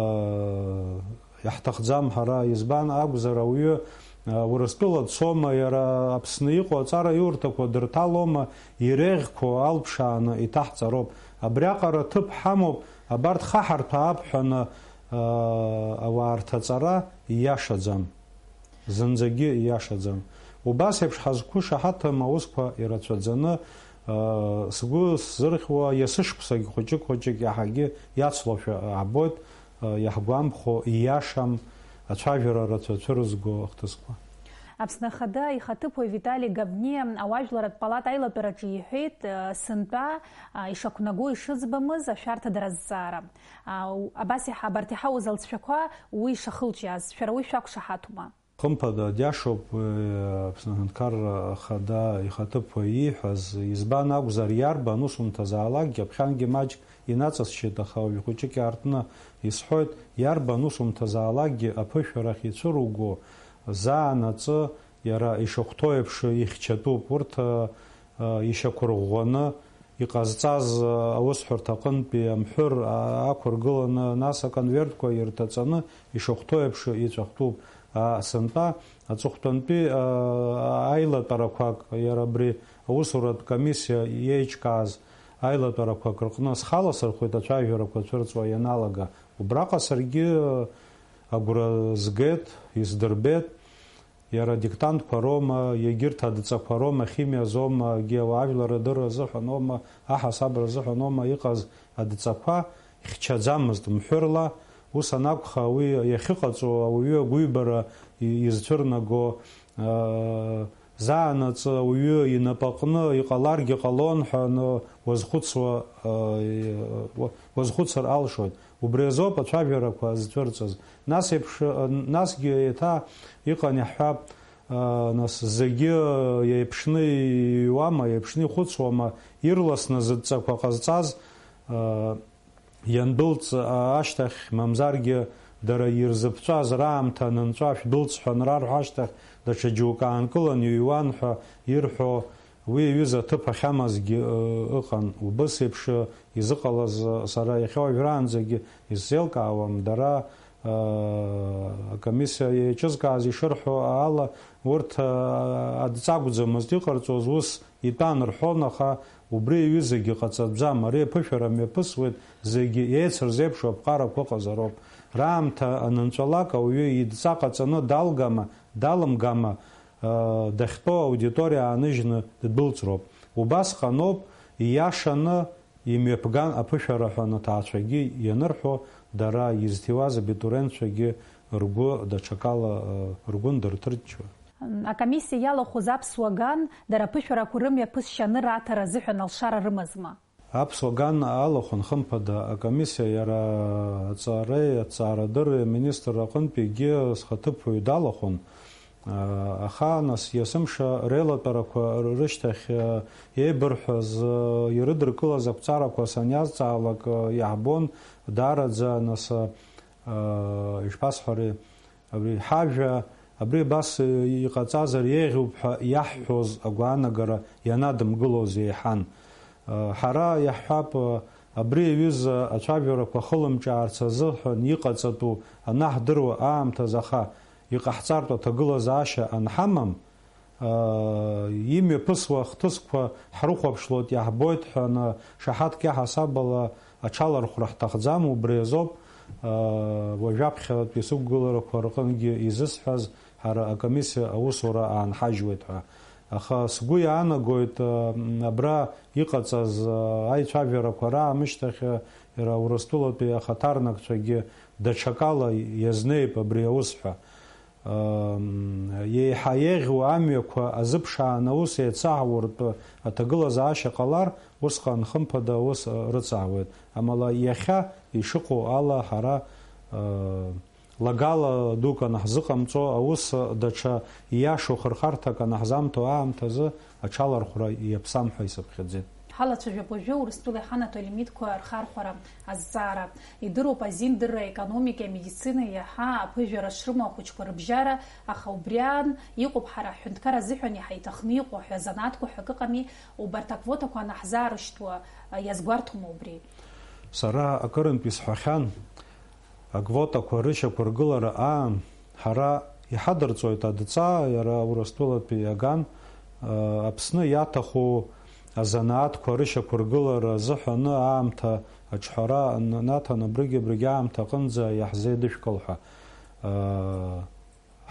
иаҳҭахӡам ҳара. Избан акәзар, ауаҩы, ы, Урыстәыла дцома, иара Аԥсны иҟоу аҵараиурҭақәа дырҭалома, иреиӷьқәоу алԥшааны иҭаҳҵароуп. Абриаҟара ҭыԥ ҳамоуп, абарҭ хаҳарҭәаап ҳәаны, ы, ауаа рҭаҵара ииашаӡам. Зынӡагьы ииашаӡам. Убас еиԥш ҳазқәышаҳаҭым аусқәа ирацәаӡаны, ыы, сгәы сзырхьуа, есышықәсагь хәыҷык-хәыҷык иаҳагьы иацлошәа аабоит, ыы, иаҳгәамԥхо, ииашам, ацәажәара рацәа цәырызго ахҭысқәа. Аԥсны Ахада ихаҭыԥуаҩ Витали Гавниа ауаажәларратә палата аилатәараҿы иҳәеит, ыы, сынтәа, ыы, ишақәнаго ишыӡбамыз ашәарҭадара азҵаара. Ау-, абас иаҳа-, абарҭ иҳауз алҵшәақәа уи ишахылҿиааз, шәара уи шәақәшаҳаҭума? Хымԥада, диашоуп, э, Аԥсны Аҳәынҭқарра Ахада ихаҭыԥуаҩ ииҳәаз, избан акәзар, иарбан усумҭазаалакгьы, аԥхьангьы маҷк инаҵысшьит, аха уажә хәыҷык иаартны исҳәоит, иарбан усумҭазаалакгьы аԥышәарахь ицәыруго, заанаҵы иара ишахәҭоу еиԥш ихьчатәуп. Урҭ, э, э, ишьақәырӷәӷәаны, иҟазҵаз аусҳәарҭа аҟынтәи амҳәыр ақәыргыланы, нас аконвертқәа ирҭаҵаны ишахәҭоу еиԥш иҵәахтәуп. Сынтәа аҵыхәтәантәи аилатәарақәак, иара абри аусуратә комиссиа иеиҿкааз аилатәарақәак рҟны схала сырхәит ацәажәарақәа цәырҵуа ианалага. Убраҟа саргьы агәра згеит, исдырбеит. Иара адиктантқәа роума, егьырҭ адҵақәа роума, ахимиа азоума, егьи ауаажәлар рдырра азыҳәан аума, аҳасабра азыҳәан аума иҟаз адҵақәа хьчаӡамызт, мҳәырла, ус анакәха, уи иахьыҟаҵоу ауаҩы агәыҩбара и-, изцәырнаго, аа, Заанаҵы ауаҩы инапаҟны иҟаларгьы ҟалон ҳәа аны уазхәыцуа, уазхәыцыр алшоит. Убри азоуп ацәажәарақәа зцәырҵыз. Нас еиԥш, насгьы еиҭа иҟан иаҳҳәап, нас зегьы еиԥшны иҩуама, еиԥшны ихәыцуама, ирласны зыдҵақәа ҟазҵаз, иандәылҵ ашьҭахь, мамзаргьы дара ирзыԥҵәаз раамҭа анынҵәа шәдәылҵ ҳәа анрарҳәа ашьҭахь, даҽа џьоукы аанкыланы иҩуан ҳәа ирҳәо, уи аҩыза аҭыԥ ахьамазгьы ыҟан. Убыс еиԥш изыҟалаз сара иахьа уажәраанӡагьы исзеилкаауам. Дара акомиссиа еиҿызкааз ишырҳәо ала, урҭ адҵа акәӡамызт иҟарҵоз, ус итәан рҳәон, аха убри аҩызагьы ҟаҵатәӡам. Ари аԥышәара мҩаԥысуеит, зегьы еицырзеиԥшу аԥҟарақәа ыҟазароуп. Раамҭа анынҵәалак, ауаҩы идҵа ҟаҵаны далгама, далымгама, дахьтәоу аудиториа ааныжьны ддәылҵроуп. Убасҟаноуп ииашаны имҩаԥган аԥышәара ҳәа аҭаацәагьы ианырҳәо, дара изҭиуаз абитуриентцәагьы ргәы даҽакала, ргәы ндырҭырччуа. Акомиссиа иалахәыз аԥсуа ган дара аԥышәарақәа рымҩаԥысшьа анырааҭара азыҳәан алшара рымазма? Аԥсуа ган алахәын, хымԥада, акомиссиа иара аҵареи аҭҵаарадырреи аминистрра аҟынтәигьы зхаҭыԥуаҩ далахәын. Аха, нас, есымша реилатәарақәа рышьҭахь еибырҳәаз, ирыдыркылаз ақәҵарақәа саниазҵаалак, иаҳбон даараӡа, нас, ишԥасҳәари, абри ҳажәа, абри абас иҟаҵазар еиӷьуп ҳәа иаҳҳәоз агәаанагара ианадымгылоз еиҳан. Ҳара иаҳҳәап, абри аҩыза ацәажәарақәа хылымҿаарц азыҳәан иҟаҵатәу анаҳдыруа аамҭазы, аха иҟаҳҵартә аҭагылазаашьа анҳамам, имҩаԥысуа ахҭысқәа ҳрыхәаԥшлоит, иаҳбоит ҳәа аны шаҳаҭк иаҳасаб ала аҽалархәра ҳҭахӡам, убри азоуп, уажәаԥхьатәи сықәгыларақәа рҟынгьы изысҳәаз, ҳара акомиссиа аусура аанҳажьуеит ҳәа. Аха сгәы иаанагоит, абра иҟаҵаз аицәажәарақәа раамышьҭахь, иара Урыстәылатәи ахаҭарнакцәагьы даҽакала иазнеип абри аус ҳәа. Еиҳа еиӷьу амҩақәа азыԥшааны аус еицаҳауртә аҭагылазаашьа ҟалар, усҟан хымԥада аус рыцаҳауеит. Амала иахьа ишыҟоу ала ҳара лагала дук анаҳзыҟамҵо, аус даҽа ииашоу хырхарҭак анаҳзамҭо аамҭазы аҽалархәра иаԥсам ҳәа исыԥхьаӡеит. Ҳалацәажәап уажәы Урыстәыла иҳанаҭо алимитқәа рхархәара азҵаара. Идыруп азин дырра, аекономика, амедицина иаҳа аԥыжәара шрымоу ахәыҷқәа рыбжьара, аха убри аан иҟоуп ҳара ҳҳәынҭқар азыҳәан иаҳа иҭахны иҟоу ҳәа занааҭқәа ҳәа акы ыҟами, убарҭ аквотақәа анаҳзаарышьҭуа, иазгәарҭома убри? Сара акырынтә исҳәахьан, аквотақәа рышьақәыргылара аан, ҳара иҳадырҵоит адҵа, иара Урыстәылатәи иаган, Аԥсны иаҭаху азанааҭқәа рышьақәыргылара азыҳәаны аамҭа аҿҳәара н-, наҭан абригь-абригь аамҭа аҟынӡа иаҳзеидышәкыл ҳәа.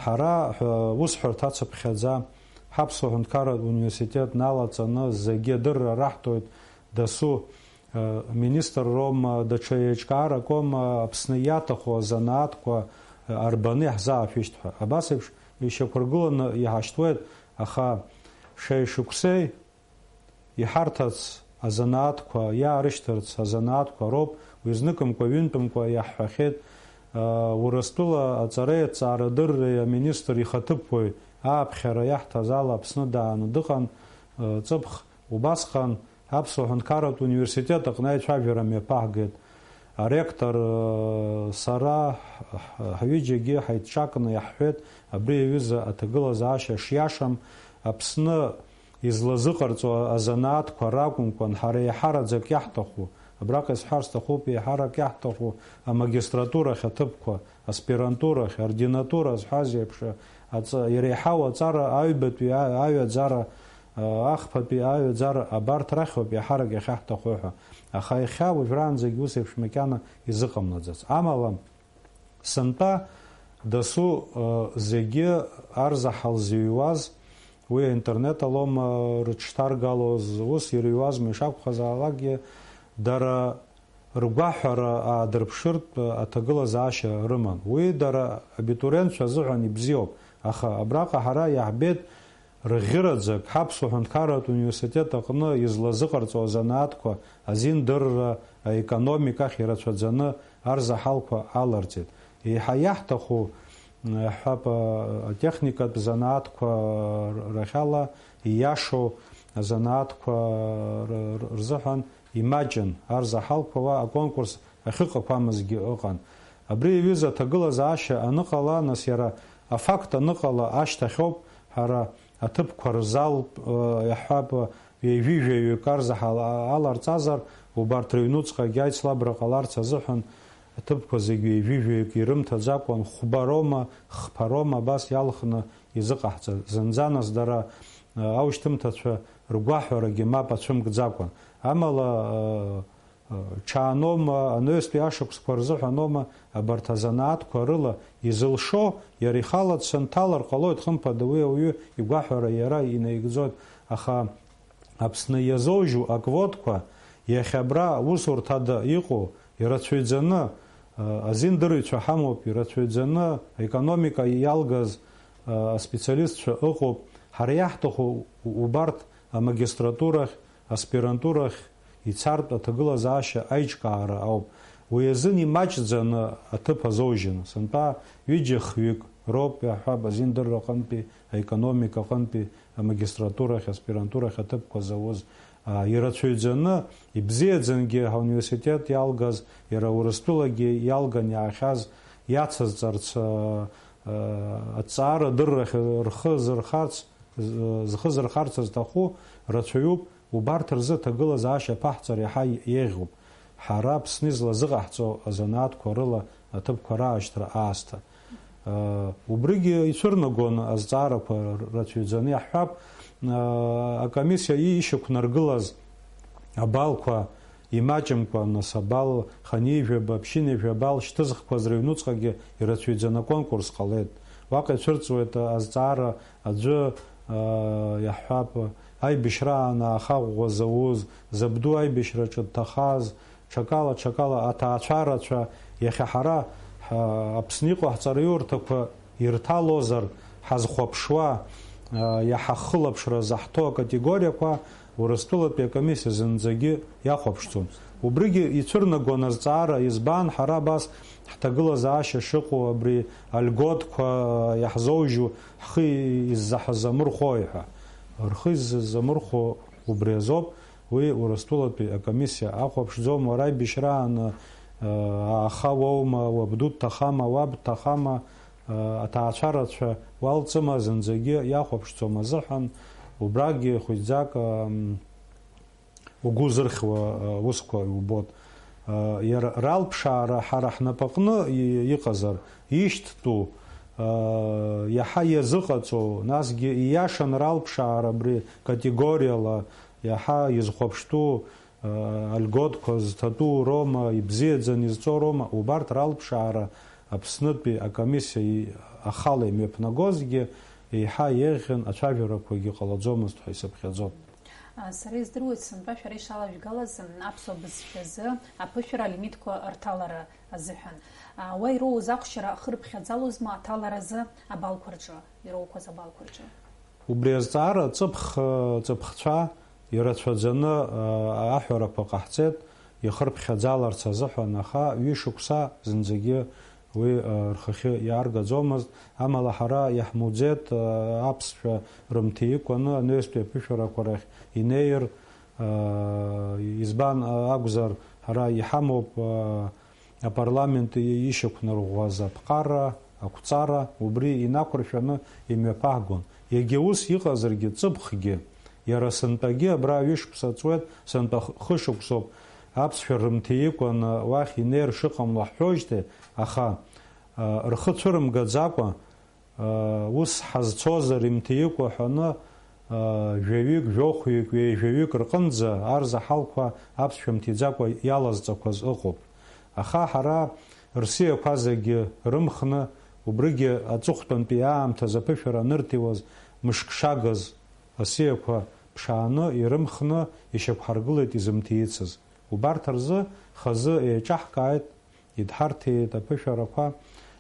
Ҳара, ҳәа, усҳәарҭа цыԥхьаӡа, ҳаԥсуа ҳәынҭқарратә университет налаҵаны зегьы адырра раҳҭоит, дасу, Министр роума, даҽа еиҿкаарак аума, Аԥсны иаҭаху азанааҭқәа арбаны иаҳзаашәышьҭ ҳәа. Абас еиԥш ишьақәыргыланы иҳашьҭуеит, аха шеишықәсеи иҳарҭац азанааҭқәа иаарышьҭырц азанааҭқәа роуп, уи зныкымкәа, ҩынтәымкәа иаҳҳәахьеит, Урыстәыла аҵареи аҭҵаарадырреи аминистр ихаҭыԥуаҩ ааԥхьара иаҳҭаз ала Аԥсны дааны дыҟан, ҵыԥх убасҟан Аԥсуа Ҳәынҭқарратә университет аҟны аицәажәара мҩаԥаҳгеит. Аректор, сара, ҳ-, ҳ-, ҳҩыџьагьы ҳаиҿҿакны иаҳҳәеит, абри аҩыза аҭагылазаашьа шиашам, Аԥсны излазыҟарҵо азанааҭқәа ракәымкәан, ҳара еиҳараӡак иаҳҭаху, абраҟа исҳәар сҭахуп, еиҳарак иаҳҭаху амагистратурахь аҭыԥқәа, аспирантурахь, ординатура зҳәаз еиԥш, аҵ-, иреиҳау аҵара аҩбатәи а-, аҩаӡара, а, ахԥатәи аҩаӡара, абарҭ рахьоуп иаҳарак иахьаҳҭаху ҳәа. Аха иахьа уажәраанӡагь ус еиԥш макьана изыҟамлаӡац. Амала, сынтәа дасу, а, зегьы арзаҳал зыҩуаз, уи аинтернет алоума рыҽшҭаргалоз, ус ирыҩуазма, ишакәхазаалакгьы, дара ргәаҳәара аадырԥшыртә аҭагылазаашьа рыман. Уи дара абитуриентцәа азыҳәан ибзиоуп, аха абраҟа ҳара иаҳбеит, Рыӷьыраӡак, ҳаԥсуа ҳәынҭқарратә университет аҟны излазыҟарҵо азанааҭқәа азиндырра аекономика ахь ирацәаӡаны арзаҳалқәа аларҵеит. Еиҳа иаҳҭаху, ҳҳәап, атехникатә занааҭқәа рахьала ииашоу азанааҭқәа р-, р-, рзыҳәан имаҷын арзаҳалқәа уа аконкурс ахьыҟақәамызгьы ыҟан. Абри аҩыза аҭагылазаашьа аныҟала, нас иара афакт аныҟала ашьҭахьоуп ҳара аҭыԥқәа рзалтә, э, иаҳҳәап, ҩажәи жәаҩык арзаҳал-, аларҵазар, убарҭ рыҩнуҵҟагьы аицлабра ҟаларц азыҳәан аҭыԥқәа зегь ҩажәи жәаҩык ирымҭаӡакәан, хәба роума, хԥа роума абас иалхны изыҟаҳҵаз. Зынӡа нас дара, э, аушьҭымҭацәа ргәаҳәарагьы мап ацәымкӡакәан. Амала, э, Ҽаанома, анаҩстәи ашықәсқәа рзыҳәанома абарҭ азанааҭқәа рыла изылшо, иара ихала дсанҭалар ҟалоит, хымԥада, уи ауаҩы игәаҳәара иара инаигӡоит, аха Аԥсны иазоужьу аквотқәа иахьа абра усурҭада иҟоу ирацәаҩӡаны, азиндырыҩцәа ҳамоуп, ирацәаҩӡаны аекономика иалгаз аспециалистцәа ыҟоуп, ҳара иаҳҭаху убарҭ амагистратурахь, аспирантурахь ицартә аҭагылазаашьа аиҿкаара ауп. Уи азын имаҷӡаны аҭыԥ азоужьын. Сынтәа ҩыџьа-хҩык роуп, иаҳҳәап, азиндырра аҟынтәи, аекономика аҟынтәи, амагистратурахь, аспирантурахь аҭыԥқәа зауз. А, ирацәаҩӡаны, ибзиаӡангьы ҳауниверситет иалгаз, иара Урыстәылагьы иалган иаахьаз, иацызҵарц, а, а, аҭҵаара адыррахь рхы зырхарц, з-, зхы зырхарц зҭаху рацәаҩуп. Убарҭ рзы аҭагылазаашьа аԥаҳҵар иаҳа еиӷьуп, ҳара Аԥсны излазыҟаҳҵо азанааҭқәа рыла аҭыԥқәа раашьҭра аасҭа. Э, убригьы ицәырнагон азҵаарақәа рацәаҩӡаны, иаҳҳәап, э, акомиссиа ишьақәнаргылаз абалқәа имаҷымкәа, нас абал ханижәаба, ԥшьынҩажәа абал шьҭызхқәаз рыҩнуҵҟагьы ирацәаҩӡаны аконкурс ҟалеит. Уаҟа ицәырҵуеит азҵаара аӡәы, аа, иаҳҳәап, аибашьраан ааха ӷәӷәа зауз, забду аибашьраҿы дҭахаз, ҽакала, ҽакала аҭаацәарацәа, иахьа ҳара, ҳа, Аԥсны иҟоу ҳҵараиурҭақәа ирҭалозар ҳазхәаԥшуа, аа, иаҳа ҳхылаԥшра заҳҭо акатегориақәа Урыстәылатәи акомиссиа зынӡагьы иахәаԥшӡом. Убригьы ицәырнагон азҵаара, избан ҳара абас ҳҭагылазаашьа шыҟоу, абри альготқәа иаҳзоужьу ҳхы иззаҳзамырхәои ҳәа. Рхы иззамырхәо убри азоуп, уи Урыстәылатәи акомиссиа ахәаԥшӡом, уара ибишьрааны, э, ааха уоума, уабду дҭахама, уаб дҭахама, э, аҭаацәарацәа уалҵыма, зынӡагьы иахәаԥшӡом азыҳәан, убрагьы хәыҷӡак, м, угәы узырхьуа, э, усқәа иубоит. Э, иара ралԥшаара ҳара ҳнапаҟны и-, иҟазар, ишьҭтәу, э, иаҳа иазыҟаҵоу, насгьы ииашан ралԥшаара абри категориала иаҳа изхәаԥштәу, э, альготқәа зҭатәу роума, ибзиаӡаны изҵо роума, убарҭ ралԥшаара Аԥснытәи акомиссиа и-, ахала имҩаԥнагозгьы еиҳа еиӷьын, ацәажәарақәагьы ҟалаӡомызт ҳәа исыԥхьаӡоит. Сара издыруеит, сынтәа шәара ишалажәгалаз аԥсуа бызшәазы аԥышәара алимитқәа рҭалара азыҳәан. Уа ироуз ахәшьара хырԥхьаӡалозма аҭаларазы абалқәа рҿы, ироуқәаз абалқәа рҿы? Убри азҵаара ҵыԥх, ҵыԥхцәа ирацәаӡаны аҳәарақәа ҟаҳҵеит, ихырԥхьаӡаларц азыҳәан, аха ҩышықәса зынӡагьы уи, э, рхахьы иааргаӡомызт, амала ҳара иаҳмуӡеит, э, аԥсшәа рымҭеикәаны анаҩстәи аԥышәарақәа рахь инеир, э, избан акәзар, ҳара иҳамоуп, э, апарламент ишьақәнарӷәӷәаз аԥҟара, ақәҵара, убри инақәыршәаны имҩаԥаҳгон. Егьа ус иҟазаргьы, ҵыԥхгьы, иара сынтәагьы абра ҩышықәса ҵуеит, сынтәа х-, хышықәсоуп, аԥсшәа рымҭеикәаны уахь инеир шыҟамло ҳҳәожьҭеи, аха, рхы цәырымгаӡакәа, ус ҳазцозар имҭеикәа ҳәаны, жәаҩык, жәохәҩык, ҩеижәаҩык рҟынӡа арзаҳалқәа аԥсшәа мҭиӡакәа иалазҵақәаз ыҟоуп. Аха ҳара рсиақәа зегьы рымхны, убригьы аҵыхәтәантәи аамҭазы аԥышәара анырҭиуаз мышк шагыз асиақәа ԥшааны ирымхны ишьақәҳаргылеит изымҭеицыз. Убарҭ рзы хазы еиҿаҳкааит, идҳарҭеит аԥышәарақәа,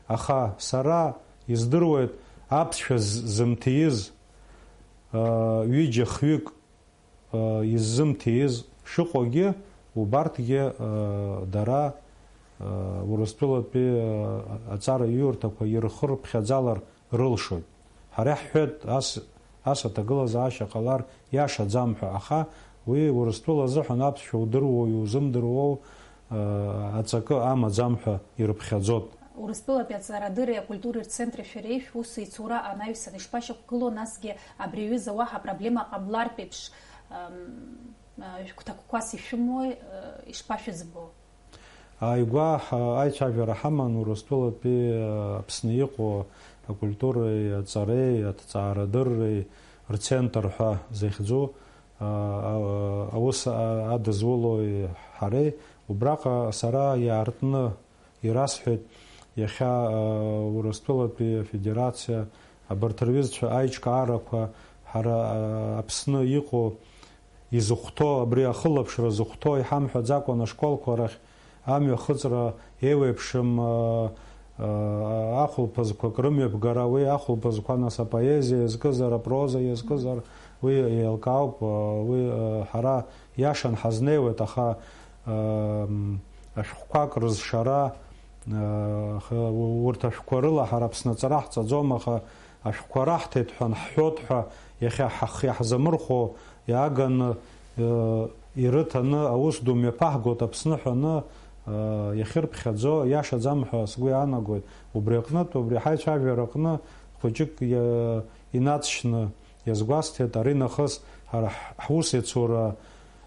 аха сара издыруеит аԥсшәа з-, зымҭиз, Ҩыџьа-хҩык иззымҭиз шыҟоугьы, убарҭгьы дара Урыстәылатәи аҵараиурҭақәа ирхырԥхьаӡалар рылшоит. Ҳара иаҳҳәеит, ас, ас аҭагылазаашьа ҟалар иашаӡам ҳәа, аха уи Урыстәыла азыҳәан аԥсшәа удыруоу иузымдыруоу аҵакы амаӡам ҳәа ирыԥхьаӡоит. Урыстәылатәи аҵарадырреи акультуреи рцентри шәареи шәус еицура анаҩсан ишԥашьақәгылоу, насгьы абри аҩыза уаҳа апроблема ҟамлартә еиԥш, ам, а, шәгәҭакқәас ишәымои, а, ишԥашәыӡбо? Ааигәа ҳа-, аицәажәара ҳаман Урыстәылатәи, а, Аԥсны иҟоу акультуреи аҵареи аҭҵаарадырреи рцентр ҳәа захьӡу, а, а, аус, а, адызулои ҳареи, убраҟа сара иаартны ирасҳәеит, иахьа, а, Урыстәылатәи Афедерациа абарҭ рҩызцәа аиҿкаарақәа ҳара, а, Аԥсны иҟоу изыхәҭоу, абри ахылаԥшра зыхәҭоу иҳамҳәаӡакәан ашколқәа рахь амҩахыҵра еиуеиԥшым, а, а, ахәылԥазқәак рымҩаԥгара, уи ахәылԥазқәа нас апоезиа иазкызар, апроза иазкызар, уи еилкаауп, а, уи, а, ҳара иашан ҳазнеиуеит, аха, ам, ашәҟәқәак рызшара, а, х-, урҭ ашәҟәқәа рыла ҳара Аԥсны аҵара ҳҵаӡом, аха ашәҟәқәа раҳҭеит ҳәа ҳҳәот ҳәа иахьа ҳахы иаҳзамырхәо иааганы, э, ирыҭаны аус ду мҩаԥаҳгоит Аԥсны ҳәаны, э, иахьырԥхьаӡо иашаӡам ҳәа сгәы иаанагоит. Убри аҟнытә, убри ҳаицәажәара аҟны хәыҷык иа-, инаҵшьны иазгәасҭеит, ари нахыс ҳара ҳ-, ҳус иацура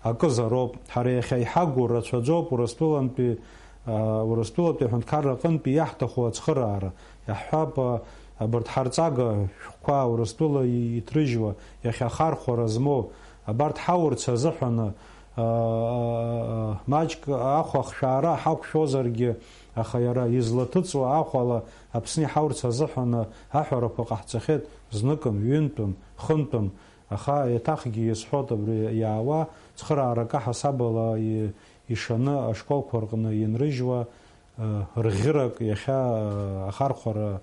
акызароуп. Ҳара иахьа иҳагу рацәаӡоуп Урыстәылантәи, а, Урыстәылатәи аҳәынҭқарра аҟынтәи иаҳҭаху ацхыраара. Иаҳҳәап, а, абарҭ ҳарҵага шәҟәқәа Урыстәыла и-, иҭрыжьуа, иахьа ахархәара змоу, абарҭ ҳаурц азыҳәаны, а, а, а, маҷк ахәа ахшәаара ҳақәшәозаргьы, аха иара излаҭыҵуа ахәала Аԥсны иҳаурц азыҳәаны аҳәарақәа ҟаҳҵахьеит зныкын, ҩынтәын, хынтәын. Аха еиҭахгьы иазҳәоит, абри иаауа цхыраарак аҳасабала и-, ишаны ашколқәа рҟны инрыжьуа, э, рӷьырак иахьа, э, ахархәара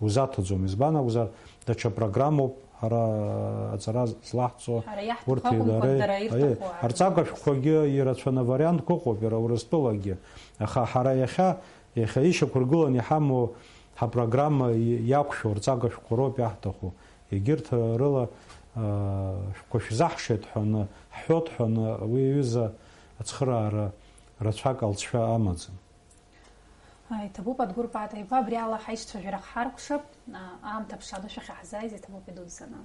узаҭаӡом. Избан акәзар, даҽа программоуп ҳара аҵара злаҳҵо. Ҳара иаҳҭаху урҭи акәымкәа, дареи, дара аиеи, ирҭаху ҳара арҵага шәҟәқәагьы ирацәаны авариантқәа ыҟоуп, иара Урыстәылагьы. Аха ҳара иахьа, иахьа ишьақәыргыланы иҳамоу ҳапрограмма и-, иақәшәо арҵага шәҟәқәа роуп иаҳҭаху. Егьырҭ рыла, а, шәҟәқәа шәзаҳшеит ҳәаны, ҳҳәот ҳәаны, уи аҩыза ацхыраара рацәак алҵшәа амаӡам. Иҭабуп, Адгәыр Пата-иԥа, абри ала ҳаишьцәажәара ҳаркәшап, а, аамҭа ԥшааны шәахьаҳзааиз иҭабуп идуӡӡаны.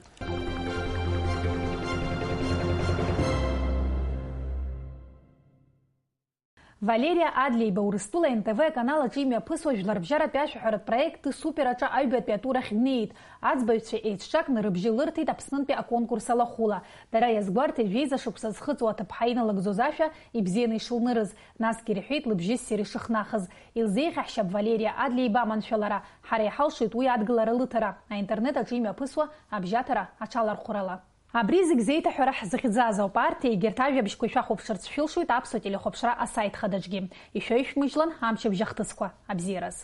Валериа Адлеиба Урыстәыла Н Т В аканал аҿы имҩаԥысуа жәларбжьаратәи ашәаҳәаратә проект Супер аҿы аҩбатәи атур ахь днеит. Аӡбаҩцәа еицҿакны рыбжьы лырҭеит Аԥснынтәи аконкурс алахәыла. Дара иазгәарҭеит, жәеиза шықәса зхыҵуа аҭыԥҳа иналагӡоз ашәа ибзианы ишылнырыз, насгьы ирҳәеит лыбжьы ссир ишыхнахыз. Илзеиӷьаҳшьап Валериа Адлеиба аманшәалара, ҳара иҳалшоит уи адгылара лыҭара, аинтернет аҿы имҩаԥысуа абжьаҭара аҽалархәрала. Абри зегь зеиҭаҳәара ҳзыхьӡаз ауп. Арҭ егьырҭ ажәабжьқәа шәахәаԥшырц шәылшоит аԥсуа телехәаԥшра асайт хадаҿгьы. Ишәаҩшәмыжьлан амчыбжь ахҭысқәа. Абзиараз!